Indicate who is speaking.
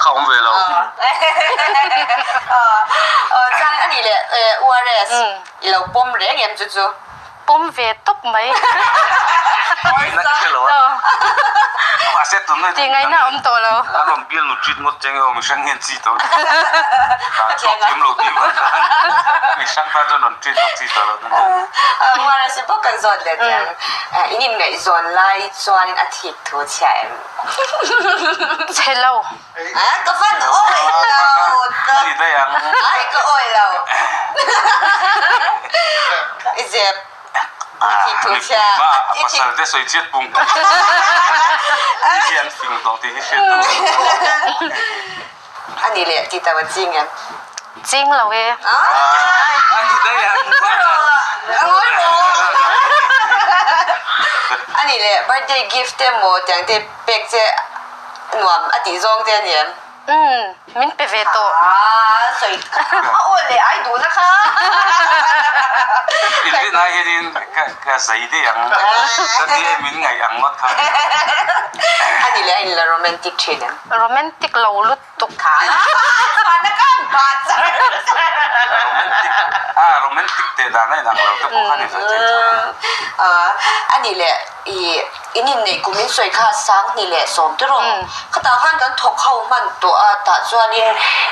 Speaker 1: kha awm ve lo.
Speaker 2: Chuan a nih leh URS i lo pawm reng em chu chu?
Speaker 3: Pawm ve tawp mai.
Speaker 1: Tihna ka hre lo a. Mahse tunlai
Speaker 3: Tih ngaihna a awm tawh lo.
Speaker 1: A rawn bial nu treat ngawt cheng emaw mihring hian chi tawh lo. Dan chhuak thiam lo tih vang khan mihring tan chuan rawn treat ngawt chi tawh lo.
Speaker 2: Uarasi bawk kan zawt leh chiang. In inngaihzawn lai chuanin a thik thu chhia em?
Speaker 3: Chhe lo.
Speaker 2: Ka fan awih lo.
Speaker 1: Ni daih ang.
Speaker 2: Ai ka awih lo. I zep. I thik thu chhia.
Speaker 1: Ma a pasal te sawi chiat pung tawh. Mi hi an fing tawh tih hi hriat tur.
Speaker 2: Ani leh ti tau a ching em?
Speaker 3: Ching lo e.
Speaker 1: Ani daih ang.
Speaker 2: Ngawi rawh. Ani leh birthday gift te maw tiang te pek che nuam a tih zawng te a ni em?
Speaker 3: Umm, min pe ve tawh.
Speaker 2: Aa, sawi kha a aw leh ai duhna kha.
Speaker 1: In rin ai hianin ka zai daih ang. Ka ti e min ngaih ang ngawt kha.
Speaker 2: A ni leh a inla romantic thin em?
Speaker 3: Romantic lo lutuk.
Speaker 2: Kha chhuahna ka ba char char.
Speaker 1: Romantic, ah romantic teh dan a inang lo te pawh kha ni ve thei tho.
Speaker 2: A ni leh I in inneih kum in sawi kha 2010 te rawh. Khatah khan kan thawk ho hman tawh a, tah chuanin.